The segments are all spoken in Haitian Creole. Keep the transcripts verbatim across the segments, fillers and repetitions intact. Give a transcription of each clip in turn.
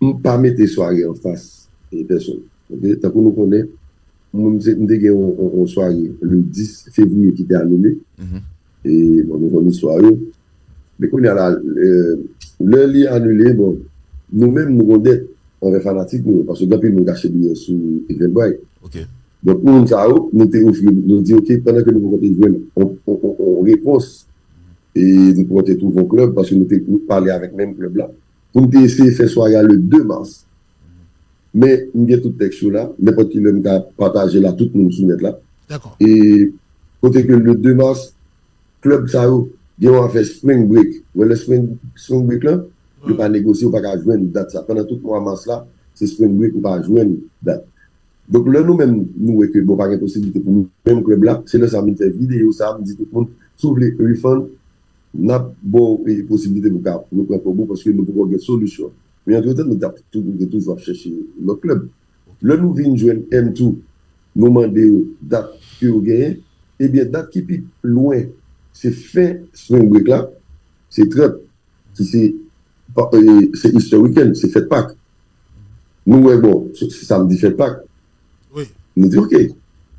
M pa mete sware anfas e pèsonn. Ok? Tankou nou konnen, mwen, m te, m te gen yon, yon, yon sware le dis fevriye ki te anile. E bon, nou konn istwa yo. Men kounye a la, euh, lè li anile, bon, nou menm nou gon dèt anvè fanatik nou, paske gen anpil moun ki achte biyè sou Eventbrite. Ok. Donk, moun sa yo, nou te ofri, nou di, ok, pandan ke nou poko te jwenn yon, yon, yon, yon repons, e nou poko te twouve yon klèb, paske nou te pale avèk menm klèb la, pou nou te eseye fè sware a le de mas. Men, m gen tout tèks yo la, nenpòt ki lè m ka pataje l a tout moun sou nèt la. Dakò. E kote ke le de mas, klèb sa yo gen yon afè spring break. Wè lè spring, spring break lan, yo pa negosye, ou pa ka jwenn dat sa. Pandan tout mwa mas la, se spring break, ou pa jwenn dat. Donk, lè nou menm, nou wè ke bon, pa gen posiblite pou menm klèb la, se lè sa m vin fè videyo sa, m di tout moun, si w vle refund, n ap ba w e posiblite pou w ka repran kòb ou, paske nou poko gen solisyon. Men antretan, nou t ap tou-, nou te toujou ap chèche lòt klèb. Lè nou vin jwenn M two, nou mande yo dat ke yo genyen, ebyen, dat ki pi lwen, se fen spring break la, se trant, ki se, pa- e, se Easter weekend, se fèt Pak. Nou wè, bon, se se samdi fèt Pak. Wi. Nou di, ok,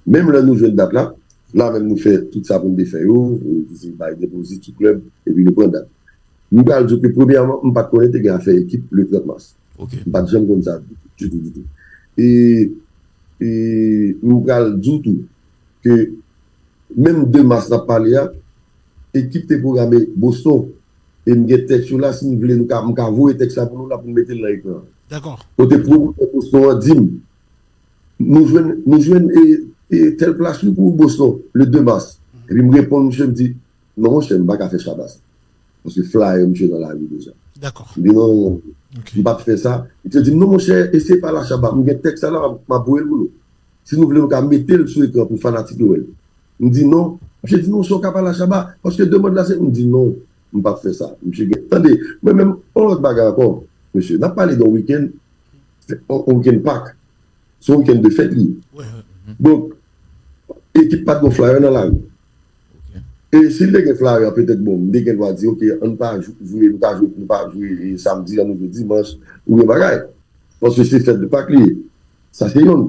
menm lè nou jwenn dat la, la menm nou fè tout sa pou nou te fè yo, e, ki se bay depozit sou klèb, epi nou pran dat. M pral di w ke premyèman, m pa t konnen te gen afè ekip le trant mas. Ok. M pa t janm konn sa ditou, ditou, ditou. E, e m pral di w tou ke menm de mas n ap pale a, ekip te pwograme Boston. E m gen tèks yo la, si n vle, nou ka, m ka voye tèks la pou nou la, pou n mete l nan ekran. Dakò. Kote pwomotè Boston an di m, nou jwenn, nou jwenn e, e tèl plas wi pou Boston, le de mas. Epi m reponn misye, m di, non, monchè, m pa ka fè Shabba sa. Paske flyer misye nan lari deja. Dakò. M di, non, non, non, Ok. m p ap fè sa. Misye di m, non, monchè, eseye pale a Shabba. M gen tèks la la, m ap voye l pou nou. Si nou vle, nou ka mete l sou ekran pou fanatik yo wè l. M di, non. Misye di, non, sa w ka pale a Shabba, paske demann la se, m di, non, m p ap fè sa. Misye gen, tande, mwen menm, yon lòt bagay ankò, mesye, n ap pale de yon wikenn, yon, yon wikenn Pak. Se yon wikenn de fèt li ye. Wi, wi. Donk, ekip pa t gon flyer nan lari. Ok. E si l te gen flyer, petèt, bon, m te gen dwa di, ok, ann pa jou- jwe, nou pa jwe, nou pa jwe e, samdi, ann nou jwe dimanch, oubyen bagay. Paske se fèt de Pak li ye. Sa se youn.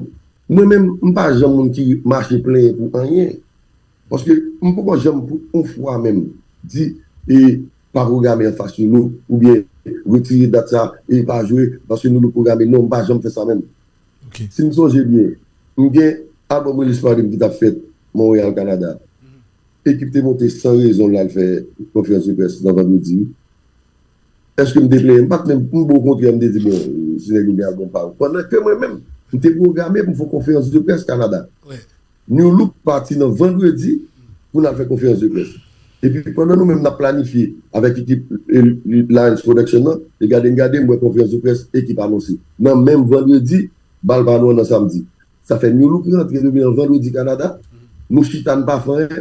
Mwen menm, m pa janm moun ki mache plenyen pou anyen. Paske m poko janm pou yon fwa menm di, e pa pwograme anfas Nulook, oubyen retire dat sa, e pa jwe, paske Nulook pwograme. Non, m pa janm fè sa menm. Ok. Si m sonje byen, m gen album release party m ki t ap fèt Montréal, Canada. Ekip te monte san rezon l al fè konferans de près nan vandredi. Èske m te plenyen? M pa t menm, m bon, okontrè, m te di, bon, si nèg yo gen album pa yo. Pandan ke mwen menm, m te pwograme pou m fè yon konferans de près Canada. Wi. Nulook pati nan vandredi pou n al fè konferans de près. Epi pandan nou menm n ap planifye avèk ekip e, Lions Production nan, e gade m gade, m wè konferans de près ekip anonse. Nan menm vandredi, bal pa nou an nan samdi. Sa fè Nulook rantre depi nan vandredi Canada, nou chita n pa fè anyen,